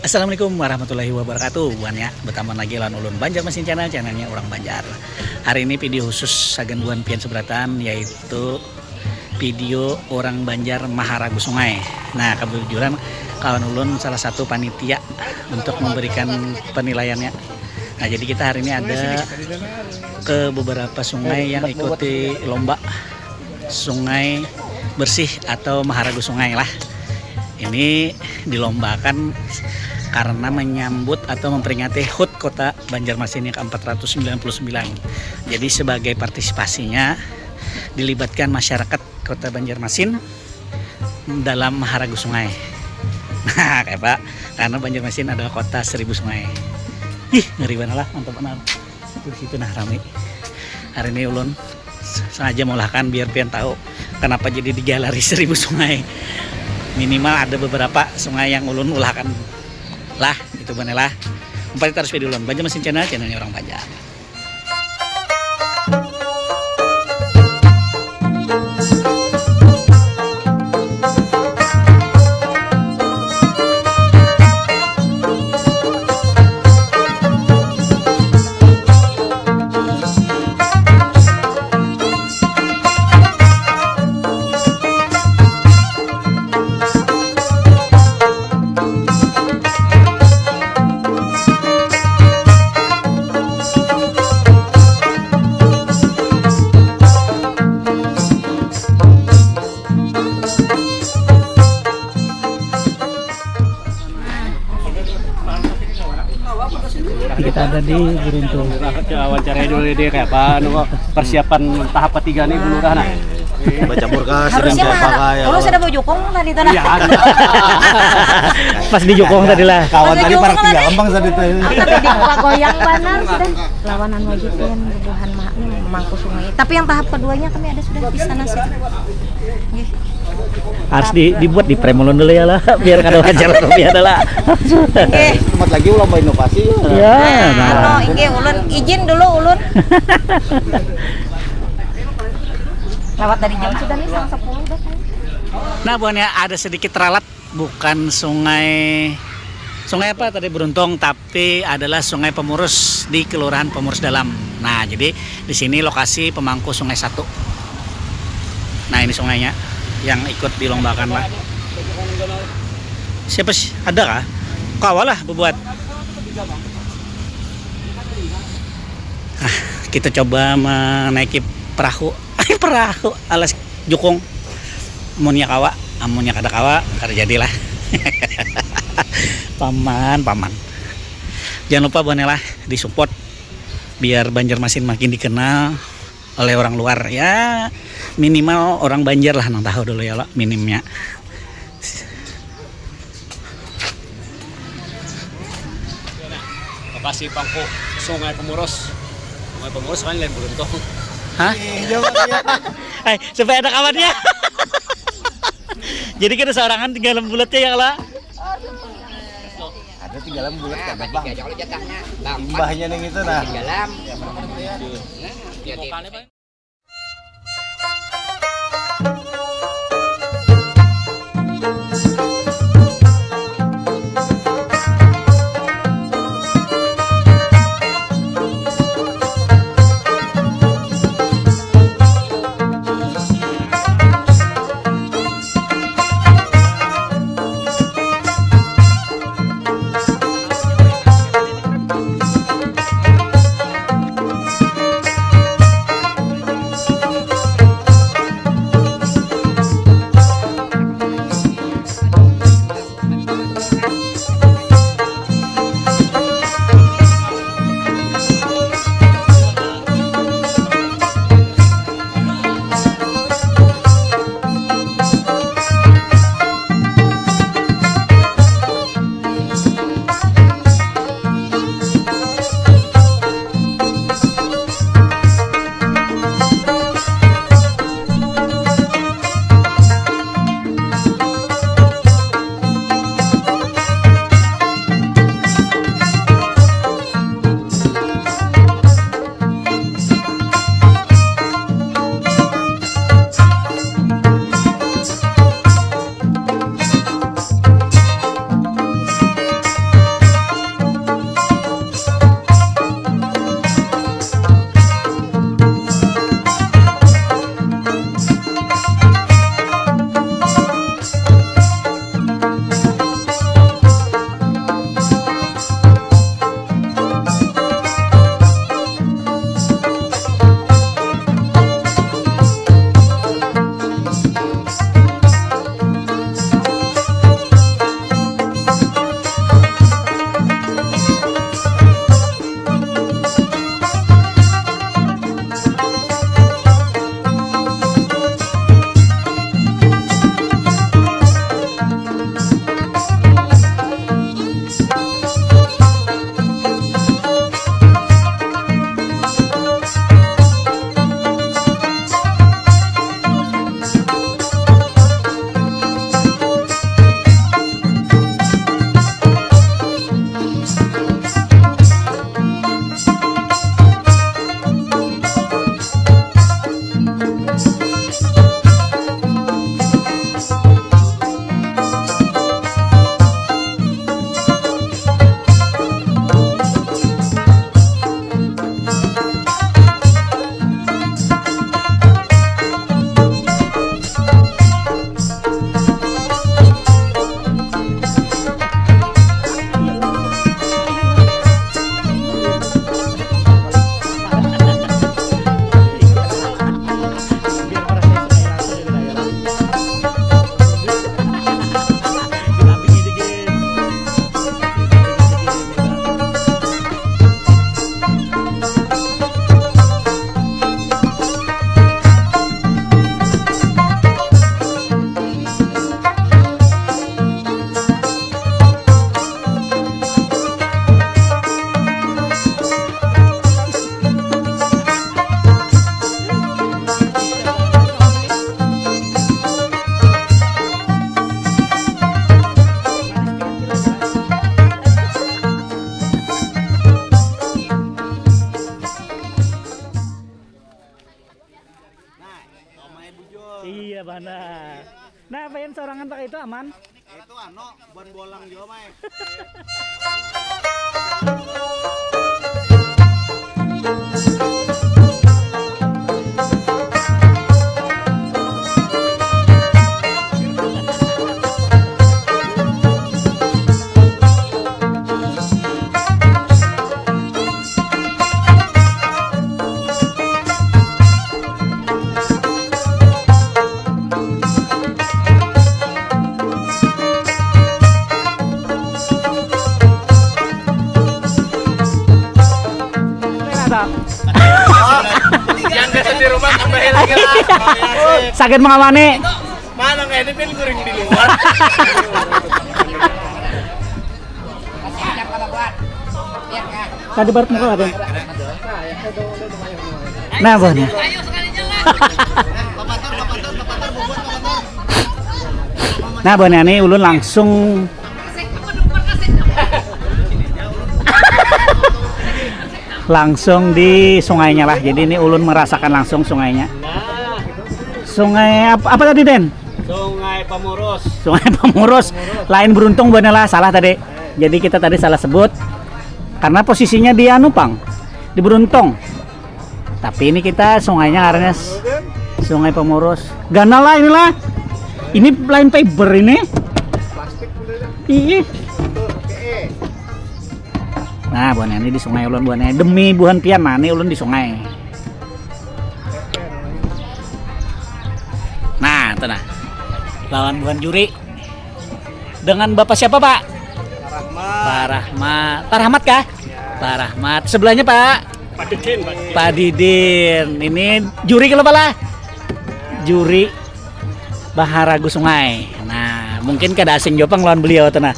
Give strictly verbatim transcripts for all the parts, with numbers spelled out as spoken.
Assalamualaikum warahmatullahi wabarakatuh. Buhannya bertemu lagi lawan ulun Banjarmasin Channel, channelnya orang Banjar. Hari ini video khusus sagan buhan pian seberatan, yaitu video orang Banjar maharagu sungai. Nah, kebetulan kawan ulun salah satu panitia untuk memberikan penilaiannya. Nah, jadi kita hari ini ada ke beberapa sungai yang ikuti lomba sungai bersih atau maharagu sungai lah. Ini dilombakan karena menyambut atau memperingati hut kota Banjarmasin yang ke empat ratus sembilan puluh sembilan. Jadi sebagai partisipasinya dilibatkan masyarakat kota Banjarmasin dalam maharagu sungai. Nah, kayak apa? Karena Banjarmasin adalah kota seribu sungai. Ih, ngeri banget lah, mantap benar. Di situ nah rame. Hari ini ulun sengaja mengulahkan biar pian tahu kenapa jadi digalari seribu sungai. Minimal ada beberapa sungai yang ulun ulahkan lah, itu benar lah. Empat terus video ulun Banjarmasin Channel, channelnya orang Banjar. Kita ada di Guruntung. Kita wawancarai dulu dia kayak apa, anu, kok, persiapan tahap ketiga nih, Bu Lurah, nah. Baca murka, harusnya sedang mana? Kayak apa, kalau sudah bujukung tadi tuh, nah. Iya, ada. Pas dijukung tadi lah. Kawan tadi parak tinggal lempang tadi tuh. Aku tadi pagoyang banar sudah. Lawanan wajib yang bubuhan mah, hmm, mangku sungai. Tapi yang tahap keduanya kami ada sudah di sana situ. Nggih. Harus di, dibuat di prem ulun dulu ya lah, biar kada wajar rupiah dah lah. Nggih. Amat lagi ulun bainovasi. Ya, nah, nah. Anu, inggih, ulun izin dulu, ulun. Lewat dari jam sudah nih, setengah sepuluh udah kayaknya. Nah, buhannya ada sedikit ralat, bukan sungai, sungai apa tadi, Beruntung, tapi adalah Sungai Pemurus di Kelurahan Pemurus Dalam. Nah, jadi di sini lokasi pemangku Sungai Satu. Nah, ini sungainya yang ikut dilombakan lah. Siapa sih? Ada kah? Kawa lah bebuat. Ah, kita coba menaiki perahu. Perahu alas jukung. Munnya kawa, amunnya kada kawa, kada jadilah. Paman, paman. Jangan lupa buhannya lah, di-support biar Banjarmasin makin dikenal oleh orang luar. Ya, minimal orang Banjar lah nang tahu dulu ya, lo, minimnya. Lokasi pangku Sungai Pemurus. Sungai Pemurus kan lain Beruntung. Hah? Iya, Pak, iya. Eh, supaya ada kawannya. Jadi kita seorangan tinggal bulatnya ya, kalau ada tinggalan bulat kan, Bang. Tiga jauh jatahnya, Bang. Imbahnya ning itu, nah. Tinggalan. Ya, Apa yang sorangan pakai itu aman? Itu anu, ban bolang juga, Mai. Yang biasa di rumah tambahin lagi lah. Sakit mengawani. Mana kayak ini pin guring di luar. Tadi barat muka apa? Nah, buhannya. Nah, buhannya ini ulun langsung langsung di sungainya lah. Jadi ini ulun merasakan langsung sungainya. Sungai apa, apa tadi, Den? Sungai Pamurus. Sungai Pamurus. Lain Beruntung buhannya lah, salah tadi. Jadi kita tadi salah sebut karena posisinya di anu pang, di Beruntung. Tapi ini kita sungainya karena s- Sungai Pamurus. Ganal lah inilah. Ini lain fiber ini. Ih. Nah, buhannya ini di sungai ulun buhannya. Demi buhan pian, nah, ini ulun di sungai. Nah, itu nah. Lawan buhan juri. Dengan Bapak siapa, Pak? Pak Rahmat. Pak Rahmat. Pak Rahmat kah? Ya. Pak Rahmat. Sebelahnya, Pak? Pak Didin, Pak Didin. Pak Didin. Ini juri kalau, Pak lah? Juri Baharagu Sungai. Nah, mungkin kada asing juga pang lawan beliau tuh, nah.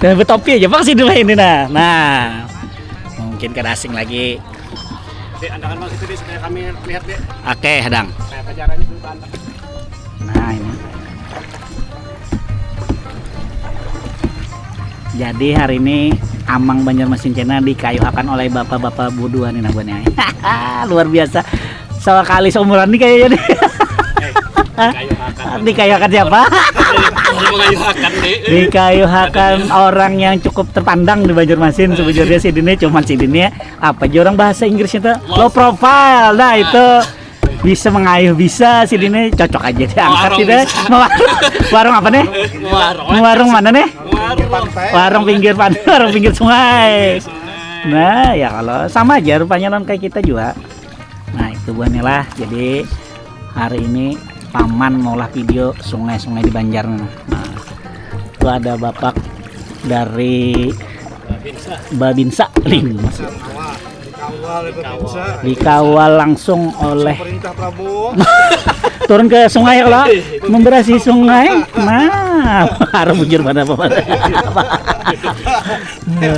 Dan betopi aja pang sih dulu ini, nah. Nah, mungkin kada asing lagi. Dek, andakan bang situ deh supaya kami lihat deh. Oke, hadang. Kayak pajarannya dulu, Pak. Nah, ini. Jadi hari ini Amang Banjarmasin Cina dikayuhakan oleh bapak-bapak buduhan ini, nah, buhannya. Luar biasa. Sekali seumuran nih kayaknya nih. Eh, dikayuhakan. Dikayuhakan siapa? Mengayuhakan deh. Dikayuhakan orang yang cukup terpandang di Banjarmasin. Sebujurnya si Dini, cuman si Dini apa aja orang bahasa Inggrisnya tuh low profile. Nah, itu bisa mengayuh, bisa si Dini, cocok aja diangkat. Warung sih deh. Bisa. Mau warung, warung apa nih? Warung. Warung mana nih? Warung. Warung pinggir pantai, warung pinggir sungai. Nah, ya kalau sama aja rupanya non kayak kita juga. Nah, itu buahnya lah. Jadi hari ini Paman maulah video sungai-sungai di Banjar. Nah, itu ada bapak dari Babinsa. Babinsa. Lim. Dikawal itu bisa. Dikawal langsung oleh perintah Prabowo. Turun ke sungai kalau memberasi sungai. Nah, harus bujur mana apa mana.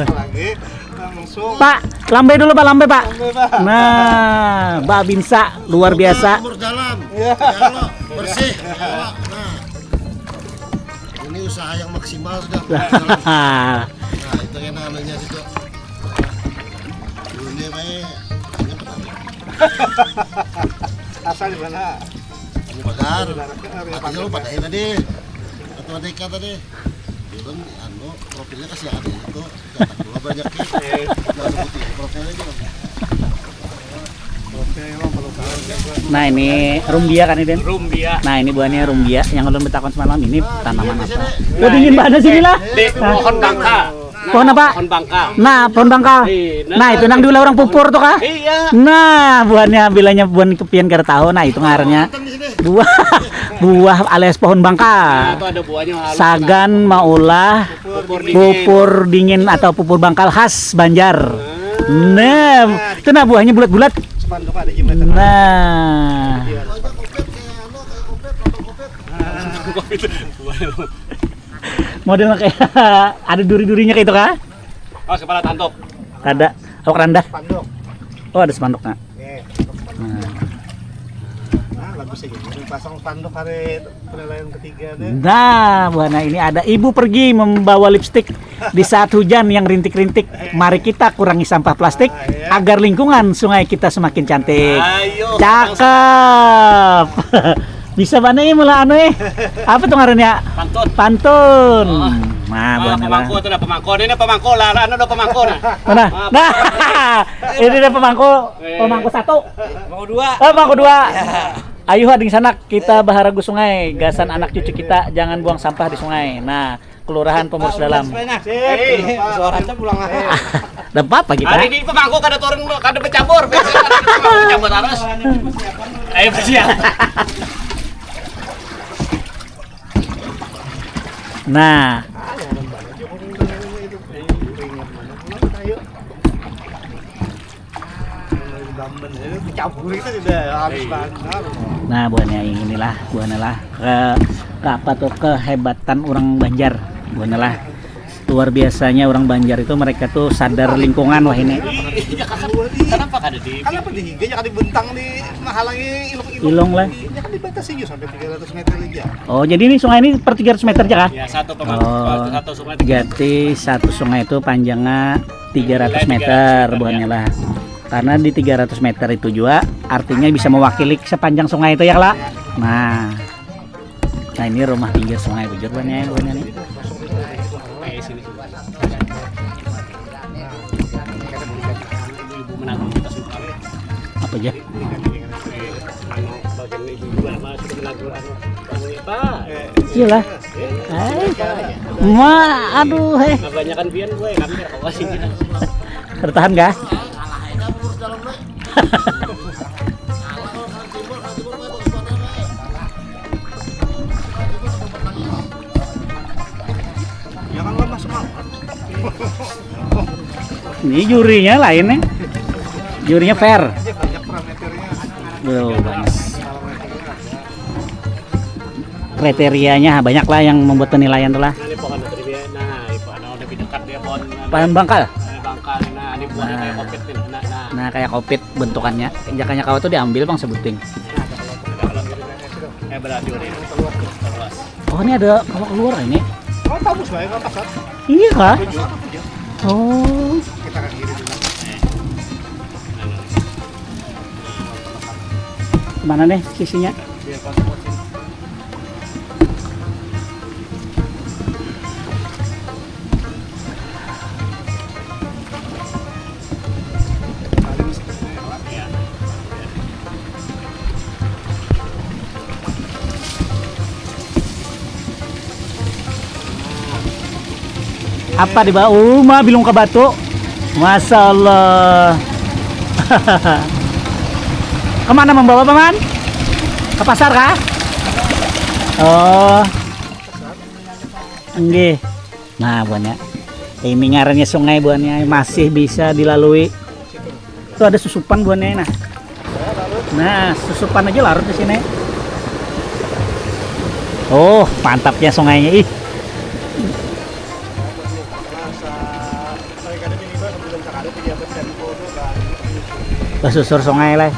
Lagi langsung. Pak, lambai dulu, Pak, lambai, Pak. Lambai, Pak. Nah, Babinsa luar biasa. Berjalan. Iya. Ya Allah, bersih. Ya Allah. Nah. Ini usaha yang maksimal sudah. Nah, itu yang namanya situ. Dulunya kayak asal di mana? Di Pagar. Artinya lu pada ini tadi. Atau ada ikan tadi. Belum anu profilnya kasih ada itu. Jangan dulu banyak ya. Jangan sebutin profilnya aja. Nah, ini rumbia kan, Iden? Rumbia. Nah, ini buahnya rumbia yang ulun betakon semalam ini tanaman apa? Oh, dingin banget sini lah. Di pohon bangka. Pohon apa? Pohon bangka. Nah, pohon bangka. Nah, itu nang diulah orang pupur tuh kah? Iya. Nah, buahnya bilanya buah kepian kada tahu. Nah, itu ngarannya buah buah alias pohon bangka. Nah, itu ada buahnya halus. Sagan maulah pupur dingin atau pupur bangkal khas Banjar. Nah, itu nah buahnya bulat-bulat. Spanduk ada jembatan. Nah. Model kayak ada duri-durinya kayak itu kah? Oh, kepala tanduk. Kada. Awak randah. Spanduk. Oh, ada spanduknya. Nah, lagu sih gitu. Pasang spanduk hari penilaian ketiga deh. Nah, buana ini ada ibu pergi membawa lipstik di saat hujan yang rintik-rintik. Mari kita kurangi sampah plastik agar lingkungan sungai kita semakin cantik. Ayo. Cakep. Bisa bana ih mula anu ih. Apa tuh ngarannya? Pantun. Pantun. Oh. Nah, ah, buat pemangku itu ada pemangku. Ini pemangku lah, anu ada pemangku nah. Mana? Ah, nah. Ini ada pemangku, iya, iya, pemangku satu. Pemangku dua. Oh, pemangku dua. Ya. Ayo ading sanak kita baharagu sungai, gasan anak cucu kita jangan buang sampah di sungai. Nah, Kelurahan Pemurus Dalam. Suara aja pulang ah. Ada apa kita? Hari ini pemangku kada turun kada bercampur. Biasanya kan pemangku bercampur terus. Ayo bersiap. Nah. Nah, buahnya inilah, buahnya lah ke, ke apa tuh, kehebatan orang Banjar, buahnya lah. Luar biasanya orang Banjar itu, mereka tuh sadar lingkungan wah ini. Iya, kenapa kada di Kenapa di higa jangan dibentang di menghalangi ilung-ilung? Ilung lah. Jangan dibatasi juga sampai tiga ratus meter aja. Oh, jadi ini sungai ini per tiga ratus meter aja kah? Ya, satu pemang- Oh, satu sungai tiga ratus. Jadi satu sungai itu panjangnya tiga ratus meter, tiga ratus meter, buahnya ya. Lah. Karena di tiga ratus meter itu juga artinya bisa mewakili sepanjang sungai itu ya, Kak? Nah. Nah, ini rumah pinggir sungai bujur buahnya, buahnya nih. Ibu-ibu menanggung kita semua. Apa aja? Anu, bagian ibu-ibu apa sudah menanggung anu, anu, Pak? Iyalah. Eh, ma, aduh, heh. Kebanyakan pian gue, kami tidak tahu sih. Bertahan kah? Jangan lemas semangat. Ini jurinya lain nih. Jurinya fair. Banyak parameternya. Belum banyak. Kriterianya banyak lah yang membuat penilaian tuh lah. Nah, ini pohon trivia. Nah, ini pohon lebih dekat dia pohon. Pohon bangkal. Pohon bangkal. Nah, ini buahnya kayak kopit nih. Nah, nah. Nah, kayak kopit bentukannya. Jakanya kawa tuh diambil bang sebuting. Nah, ada kalau ada kalau eh berarti udah ini. Keluar. Oh, ini ada kawa keluar ini. Oh, bagus lah ya kalau kasar. Iya kah? Tujuh, tujuh. Oh. Kita akan kiri dulu. Mana nih sisinya? Biar pas. Apa di bawah? Uma bilung ke batu. Masya Allah. Kemana membawa paman? Ke pasar kah? Oh. Nggih. Nah, buahnya. Ini ngarannya sungai buahnya masih bisa dilalui. Tuh ada susupan buahnya nah. Nah, susupan aja larut di sini. Oh, mantapnya sungainya ih. Basusur sungai lah.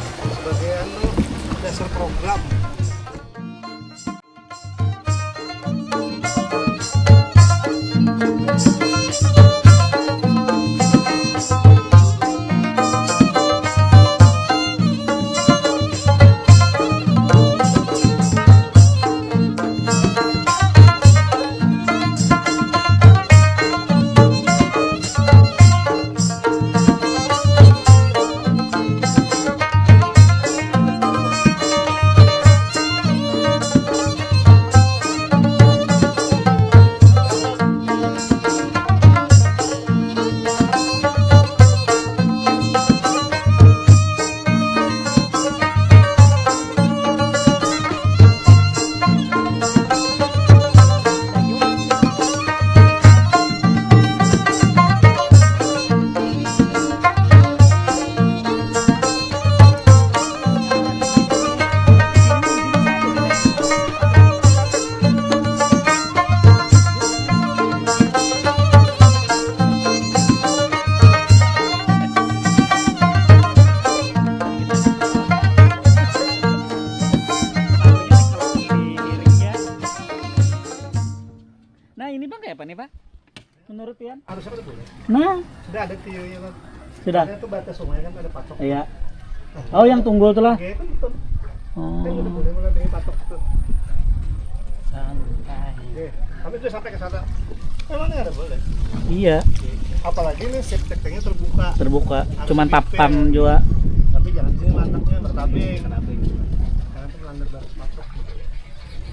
Nah, ini Bang kayak apa nih, Pak? Menurut Pian? Harusnya kan boleh. Nah, sudah ada tiunya kan. Sudah. Ada tuh batas sungai kan ada patok. Iya. Oh, yang tunggul tuh lah. Iya, kan betul. Ini udah boleh mulai dari patok tuh. Santai. Oke, tapi itu sampai ke sana. Emangnya ada boleh? Iya. Apalagi ini septic tanknya terbuka. Terbuka. Harus cuman papan juga. Tapi jangan sini lantaknya bertabing. Karena itu melanggar batas masuk.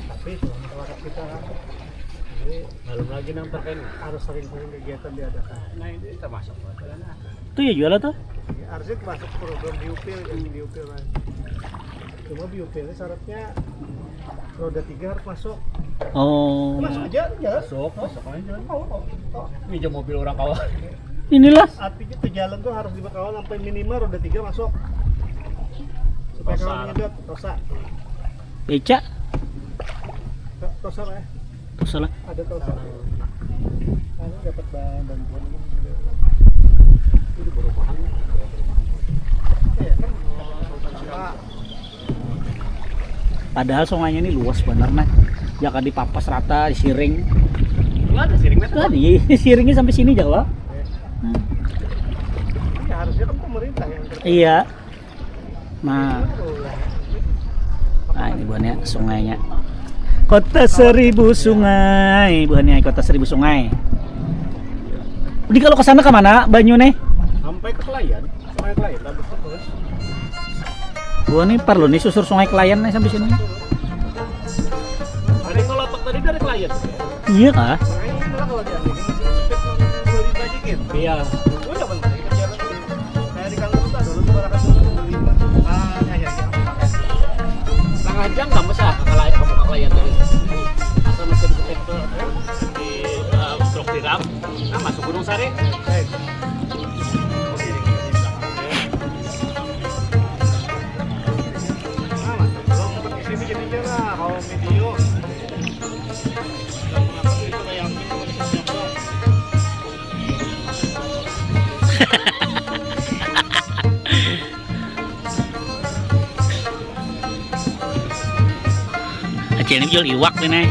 Tapi kalau masyarakat kita kan, jadi belum lagi nang terkena, harus sering-sering kegiatan diadakan. Nah, ini termasuk buat jalan. Itu ya jual tuh. Ya, harusnya masuk program biopil, yang biopil kan. Cuma biopilnya syaratnya roda tiga harus masuk. Oh. Masuk aja, jalan. Masuk, masuk aja. Oh, oh, oh. Pinjam mobil orang kawan. Inilah. Artinya ke jalan tuh harus dibawa kawan sampai minimal roda tiga masuk. Supaya kalau nyedot, tosa. Beca. Tosa lah ya. Tosa lah. Ada tosa. Anu dapat ba- bantuan ini. Itu perumahan. Iya kan. Padahal sungainya ini luas bener nah. Ya kan dipapas rata, disiring. Enggak ada siring. Enggak ada, siringnya sampai sini jauh. Hmm. Ya harusnya kan pemerintah yang ter- Iya. Nah. Nah, ini buahnya sungainya. Kota seribu sungai, buahnya kota seribu sungai. Jadi kalau ke sana ke mana banyu nih? Sampai ke Kelayan, sampai ke Kelayan, bagus terus. Buah nih perlu nih susur sungai Kelayan nih sampai sini. Ada kalau tadi dari Kelayan. Iya kah? Iya. Udah bener. Saya di kantor tuh dulu tuh orang kasih dulu. Ah, ya, ya, ya. Setengah jam nggak usah ke Kelayan, kamu ke Kelayan tadi. Asal masih di Ketek tuh, di eh, Truk Tiram. Nah, masuk Gunung Sari. Nah, masuk. Belum sempat ke sini jadinya lah, kalau video. Acil ini jual iwak ini.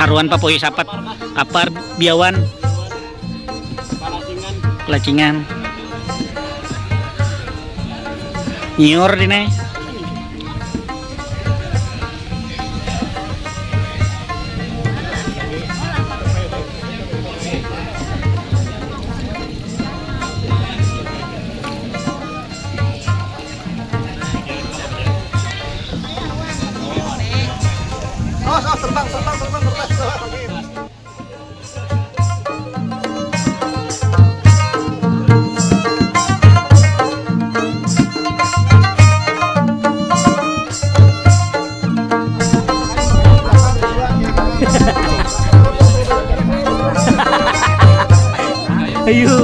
Haruan papoyu sapat, kapar, biawan, pelacingan. Nyiur ini. Ayo.